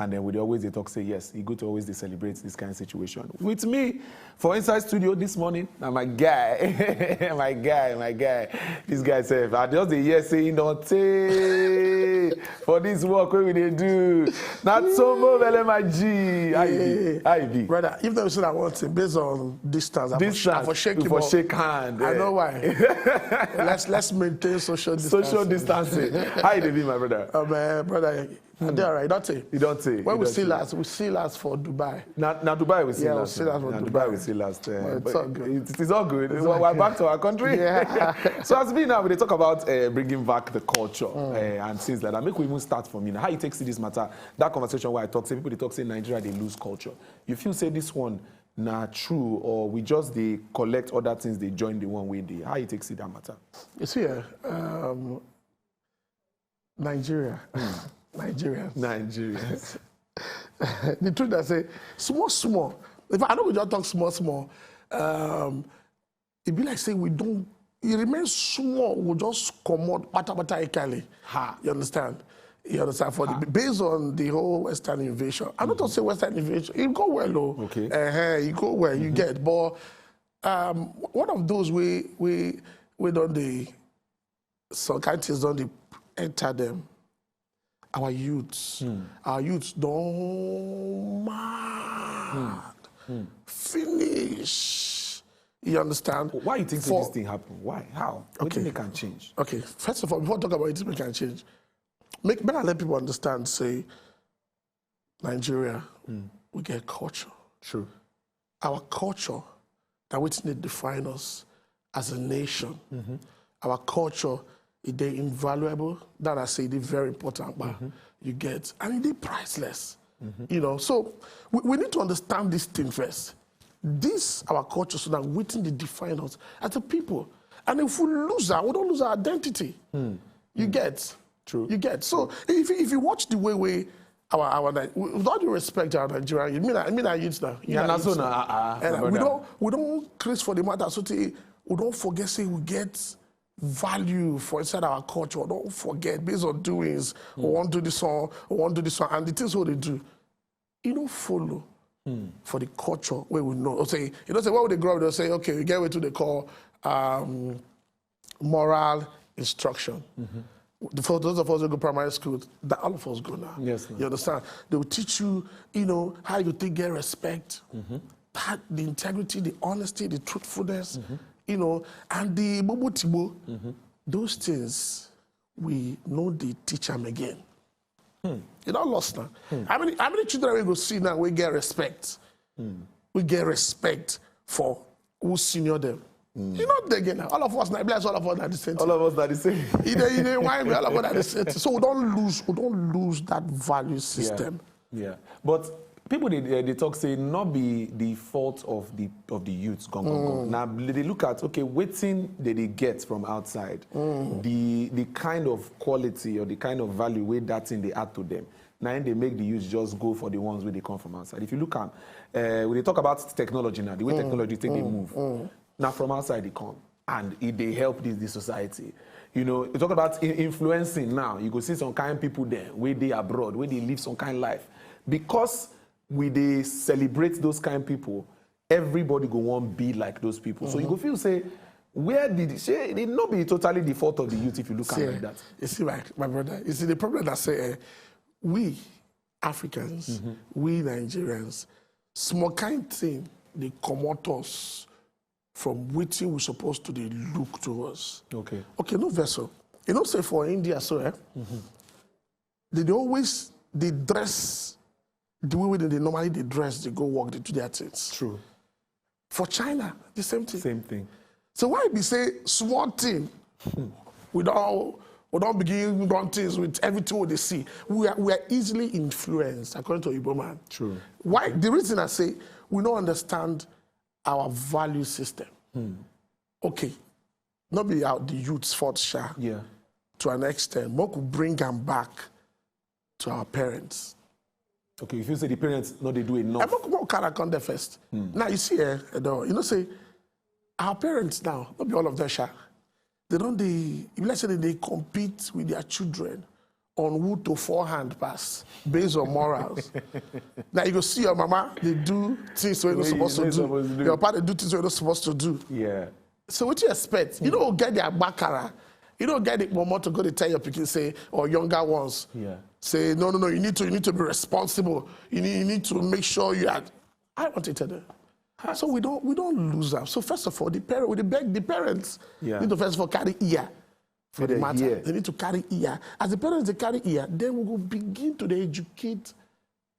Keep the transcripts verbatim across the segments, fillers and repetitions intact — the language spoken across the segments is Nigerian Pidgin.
And then we dey always dey talk say, yes, e good to always dey celebrate this kind of situation. With me for inside studio this morning, na my guy, my guy, my guy. This guy sef, I just dey hear say he don tey for this work wey we dey do. Na Tsombo Bele, my G. How you be? How you be? Brother, if dem say that one thing based on distance, I for sh- I Distance, for shake we him for up. shake hand, I eh. know why. Let's let's maintain social distance. Social distancing. How you dey be, my brother? Um, uh, brother, I dey alright. Don't say. You don't say. When You we don't see say. last, we see last for Dubai. Now, now Dubai we see Yeah, we last. see last for Now Dubai. Dubai we see last. Uh, But it's but all good. It, it's all good. It's We're, all we're good. Back to our country. Yeah. So as we now we dey talk about uh, bringing back the culture uh, and things like that, make we even start from you now. How you take see this matter? That conversation where I talk, say people dey talk say Nigeria dey lose culture. You feel say this one na true, or we just dey collect other things, dey join the one wey dey? How you take see that matter? You see, eh, um, Nigeria, Nigerians. Nigerians. The truth I say, small small. If I know we just talk small small, um, e be like say we don't. It remains small. We just comot bata bata Italy. Ha. You understand? You understand? For the, based on the whole Western invasion, I don't say Western invasion. It go well, though. Okay. Uh-huh, it go well. You get, but um, one of those we we we don't dey some kind things don't dey enter them. Our youths, our youths don't mad finish. You understand? Why you think say For- this thing happen? Why? How? What Okay. Make can change? Okay, first of all, before I talk about it, we can change. Make better let people understand. Say, Nigeria, we get culture. True. Our culture that wetin dey define us as a nation. Our culture, e dey invaluable. That I say, e dey very important, but you get, and e dey priceless. You know, so we, we need to understand this thing first. This our culture, so that wetin dey define us as a people. And if we lose that, we don't lose our identity. You get? True. You get? So if, if you watch the way we our our Ni- with all due respect to our Nigerian, you mean I mean our youth now. You Yeah, know, na our so youth na, now. ah, ah, And my we brother. don't we don't craze for the matter. So tey, we don't forget say we get value for inside our culture. We don't forget based on doings. We want do this one. We want do this one, and the things we dey do, you don't follow for the culture where we know. Say you know say when we dey grow up, they say okay, we get wetin they call um, moral instruction. The- For those of us who go primary school, that all of us go now. Yes, ma'am. You understand? They will teach you, you know, how you think get respect, that the integrity, the honesty, the truthfulness, you know, and the bobo tibo. Those things we know they teach them again. You don't lost now. How many how many children we go see now we get respect? We get respect for who senior them. You know they get now. All of us now, bless all of us now the same. All of us are the same. You know, you know why we all of us are the same. So we don't lose, we don't lose that value system. Yeah. But people they, they, they talk say not be the fault of the of the youth. Gone, gone, gone. Now they look at okay, wetin they, they get from outside, the the kind of quality or the kind of value wey that thing they add to them. Now they make the youth just go for the ones where they come from outside. If you look at, uh, when they talk about technology now, the way technology take they move, now from outside they come and it they help this this society. You know, you talk about in- influencing now. You go see some kind people there where they abroad, where they live some kind life because we they celebrate those kind people. Everybody go want be like those people. So you go feel say, where did say it not be totally the fault of the youth if you look at See, it like that. You see, my, my brother, you see the problem that say eh, we Africans, we Nigerians, small kind thing they comot us from wetin we supposed to dey look towards. Okay. Okay, no vessel. You know, say for India, so eh, they dey always they dress the way wey they normally they dress, they go work, they do their things. True. For China, the same thing. Same thing. So why be say small thing? We don't we don't begin run things with everything we dey see. We are we are easily influenced according to Igbo man. True. Why the reason I say we don't understand our value system. Okay, not be out the youths fault sha Yeah. To an extent. Make we bring them back to our parents. Okay, if you say the parents no they do And enough. make we carry come there first. Now you see, eh, Edo, you know say our parents now, not be all of them sha. They don't they if let's say they compete with their children on who to forehand pass based on morals. Now you go see your mama, they do things wey you no Wey you supposed no to do. Suppose do. Your papa dey do things wey you no supposed to do. Yeah. So what you expect? You don't get the agbakara. You don't get the momo to go to tell your pikin say, or younger ones. Yeah. Say, no, no, no, you need to, you need to be responsible. You need, you need to make sure you are. I want to tell them. So we don't, we don't lose up. So first of all, the parent, we dey beg the parents Yeah. need to first of all carry ear for Make the dem matter. hear. They need to carry ear. As the parents they carry ear, then we go begin to dey educate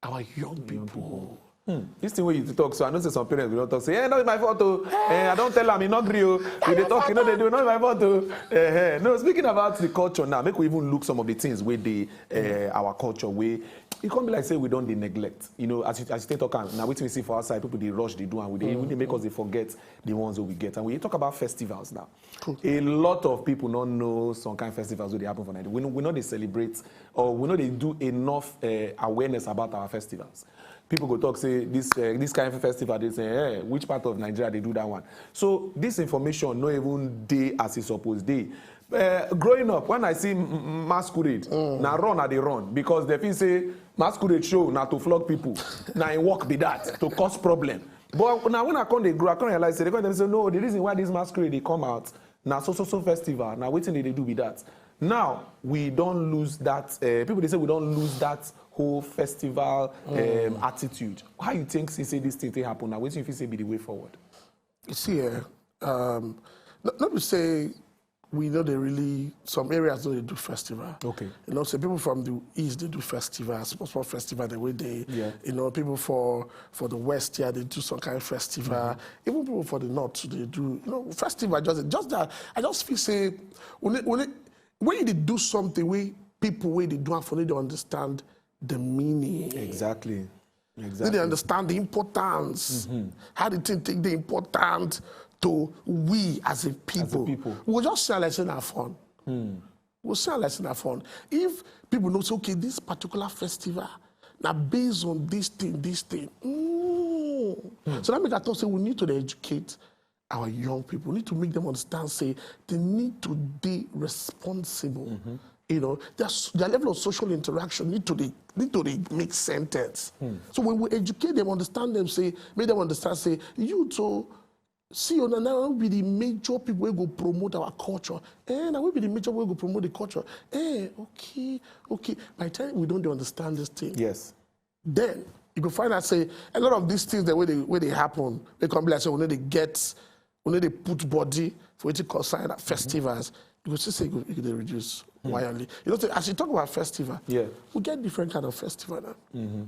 our young people. Hmm. This thing wey you talk, so I know say some parents will not talk say, "Eh, not my fault, oh. Eh, I don't tell am, he not gree, oh." We dey talk, you know they do, not my fault, oh. Eh, eh. No, speaking about the culture now, make we even look some of the things wey dey uh, our culture wey e come be like say we don dey neglect. You know, as you as you take talk am now, wetin we see for outside, people dey rush, dey do, and we dey even dey make us dey forget the ones wey we get. And we dey talk about festivals now. A lot of people no know some kind festivals wey dey happen for Nigeria. We no, we no dey celebrate or we no dey do enough uh, awareness about our festivals. People go talk say this uh, this kind of festival dey say, "Hey, which part of Nigeria dey do that one?" So this information no even dey as e suppose dey. Uh, growing up, when I see m- m- masquerade, na run I dey run because they feel say masquerade show na to flog people, na im work be that, to cause problem. But now when I come dey grow, I come realize say they come tell me say no, the reason why this masquerade dey come out na so so so festival, na wetin they dey do be that. Now we don lose that. Uh, people dey say we don lose that whole festival um, attitude. How you think say, say this thing take happen? Na wetin you feel say be the way forward? You see, eh, um, no, no be say we know they really some areas know they do festival. Okay. You know, say people from the east they do festival, small small festival the way they. Yeah. You know, people for for the west here they do some kind of festival. Even people for the north they do. You know, festival just just that. I just feel say when it, when it, when you dey do something wey people wey dey do am for no dey understand the meaning. Exactly. They dey understand the importance. How the thing take dey important to we as a people. people. We go just see am like say na fun. We go see am like say na fun. If people know say okay, this particular festival na based on this thing, this thing. Mm. So that make I talk say we need to dey educate our young people. We need to make them understand say they need to be responsible. You know, their, s- their level of social interaction need to dey need to dey make sentence. So when we educate them, understand them, say make them understand, say you too. See, you know, now be the major people wey go promote our culture. Eh, now we be the major wey go promote the culture. Eh, okay, okay. By the time we don't dey understand this thing, Yes. then you go find out say a lot of these things that wey dey wey dey happen, they come be like say we no dey get, we no dey put body for wetin concern our festivals. You go see say e go, e go dey reduce wildly. You know, say, as you talk about festival, Yeah. we get different kind of festival now.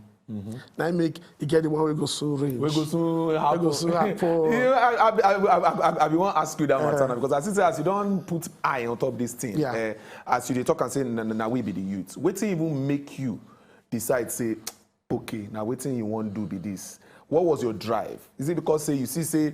Now I make you get the one wey go soon reach. We go soon Wey happen. Go soon happen. You know, I, I, I, I, I, I be wan ask you that matter now because as you say, as you don put eye on top this thing, Yeah. Eh, as you dey talk and say na, na, na we be the youth. Wetin even make you decide say, okay, now wetin you wan do be this? What was your drive? Is it because say you see say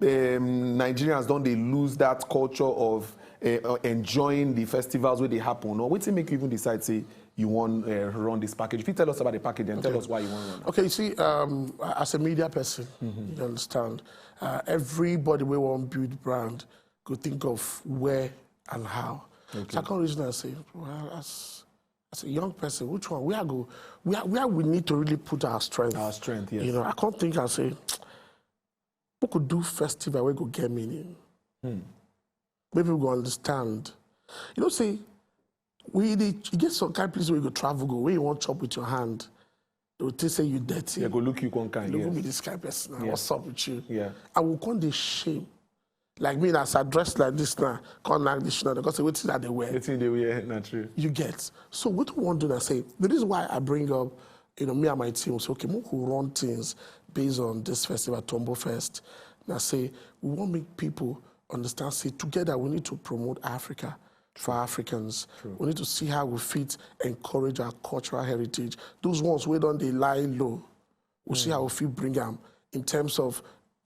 um, Nigerians don dey lose that culture of uh, uh, enjoying the festivals wey dey happen, or wetin make you even decide say you wan uh, run this package? If you tell us about the package, then tell us why you wan run. Okay, you see, um, as a media person, you understand. Uh, everybody wey wan build brand go think of where and how. So I come reason and say, well, as as a young person, which one? Where I go? Where where we need to really put our strength? Our strength, yes. You know, I can't think and say, we could do festival wey go get meaning. Maybe we go understand. You know, say we dey e get some kind place where you go travel go, where you wan chop with your hand. They will think say you dirty. They go look you one kind. They Yes. go be this kind person. Yeah. What's up with you? Yeah. I will come dey shame. Like me, as I dress like this now, come like this now, because say wetin I dey wear. Wetin dey wear na true. You get. So what we want to do now say the reason why I bring up, you know, me and my team say okay, we could run things based on this festival, Tombo Fest. Now say we want make people understand say together we need to promote Africa for Africans. We need to see how we fit encourage our cultural heritage. Those ones wey don dey lie low, we see how we fit bring am in terms of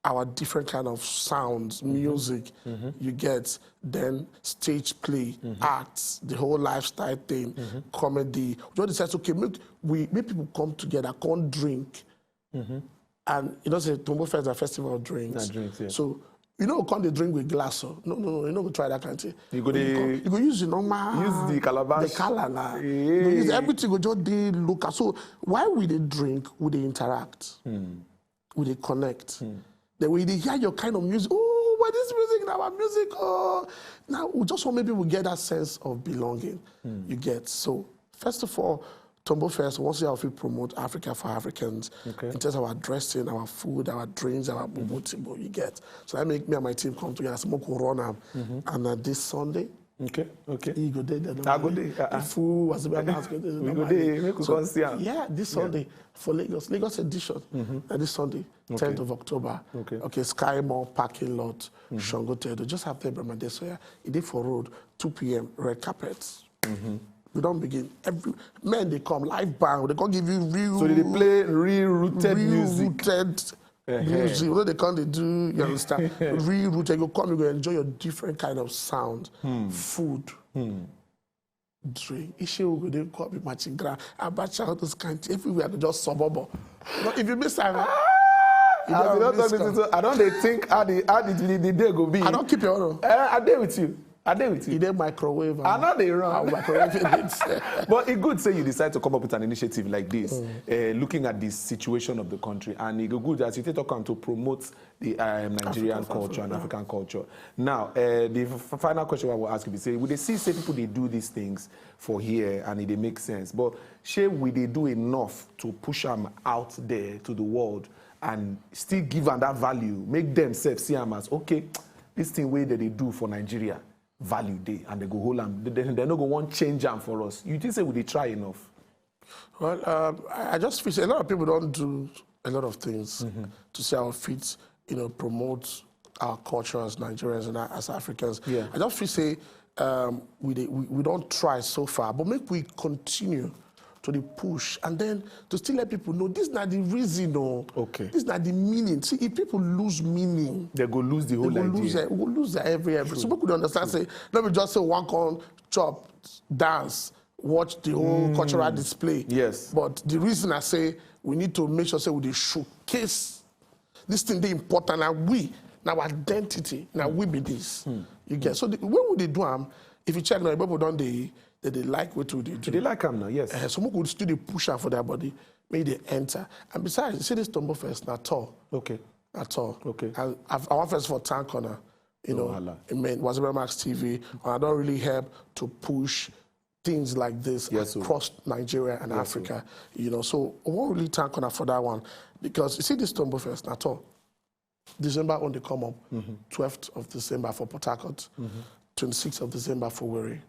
our different kind of sounds, music, you get, then stage play, arts, the whole lifestyle thing, comedy. We just decide okay, make we make people come together, come drink, and you know say Tombo Fest is a festival of drinks. Na drinks, yeah. So You know, come dey drink with glass, so no, no, no, you no go try that kind of thing. You go When you dey come, you go use the normal, use the calabash. the cala na. You go use Yeah. everything go just dey local. So why we dey drink, we dey interact, we dey connect. Then we dey hear your kind of music. Oh, but this music na our music. Oh, now we just want make people get that sense of belonging. You get so first of all, Tombo Fest, once you have to promote Africa for Africans Okay. in terms of our dressing, our food, our drinks, our bobo timbo, you get. So I make me and my team come together, smoke, we run am. And uh, this Sunday, Okay, okay. you go there. I go there, uh-uh. If who was the house go there, We go normally. there, make we So, come see am. Yeah, this Sunday for Lagos, Lagos edition. And this Sunday, tenth of October. Okay. Okay, Sky Mall parking lot, Shango Tedo. Just after Ibrahim Adesoya, it is for road, two p.m., red carpet. We don't begin. Every men they come live band. They come give you real. So they dey play real rooted real music. Rooted Eh, music. You know they come they do. You understand? Real rooted. You come, you go enjoy your different kind of sound, food, drink. Ishe will go dey come with matching ground. Abacha, all those kind. Everywhere they just suburb. But if you miss time, you As you don't don miss talk me time. So I don dey think how the how the, the, the day go be. I don't keep your own. Eh, I dey with you. I dey with E you. dey microwave. I no dey run. I'll microwave it. But e good say you decide to come up with an initiative like this, uh, looking at the situation of the country, and e go good as you take talk am to promote the um, Nigerian African culture and African culture. Now, uh, the f- final question I will ask you be say, we dey see say people dey do these things for here, and it dey make sense. But shey we dey do enough to push am out there to the world and still give am that value, make themselves see am as okay, this thing wey dem dey do for Nigeria, value dey, and they go hold am. They, they, they no go want change am for us. You think say we dey try enough? Well, um, I, I just feel say a lot of people don't do a lot of things to see how fit, you know, promote our culture as Nigerians and as Africans. Yeah. I just feel say um, we, dey, we we don't try so far, but make we continue to the push and then to still let people know this is not the reason. Oh, Okay. This is not the meaning. See, if people lose meaning, They go lose the whole they go idea. lose their, go lose their every every. So people don't understand. Say, let me just say one con chop, dance, watch the whole cultural display. Yes. But the reason I say we need to make sure say we dey showcase this thing dey important, and we now identity now we be this. You get so the, when we dey do am, if you check now, people don't they they, they like what we dey do. They like am now, yes. Uh, so we could still dey push am for their body, make they enter. And besides, you see this Tombo Fest na tour. Okay. At all. Okay. And I've, our first for Town Corner, you know, Wahala. I mean, was Max T V, and I don't really help to push things like this Yes, sir. Across Nigeria and Africa, you know. So I won't really thank Corner for that one because you see this Tombo Fest at all. December only come up, twelfth of December for Port Harcourt, twenty-sixth of December for Owerri.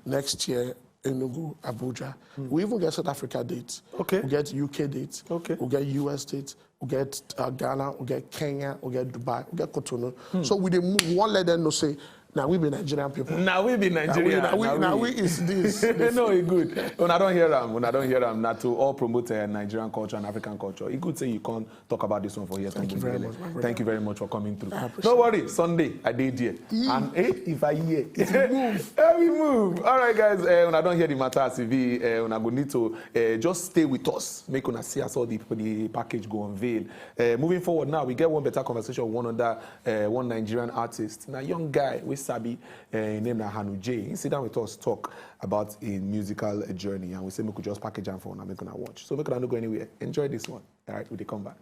Next year, Enugu, Abuja. We even get South Africa dates. Okay. We get U K dates. Okay. We get U S dates. We get uh, Ghana. We get Kenya. We get Dubai. We get Cotonou. So we dey move. We wan let them know say now we be Nigerian people. Now we be Nigeria. Now we, now we, now we is this. No, e good. When I don't hear am, when I don't hear am, na to all promote uh, Nigerian culture and African culture. E good say you come talk about this one for here. Thank you very much, my brother. Thank you very much for coming through. I appreciate No worry, Sunday I dey there. And eh, if I hear, we move. All right, guys. Uh, when I don't hear the matter as e be, uh, when I go need to uh, just stay with us. Make una see as all the, the package go unveil. Uh, moving forward now, we get one better conversation with one other uh, one Nigerian artist. Na young guy we sabi. Uh, him name na Hanu J. He sit down with us, talk about his musical journey, and we say make we just package am for una, make una watch. So make una no go anywhere. Enjoy this one. All right, we dey come back.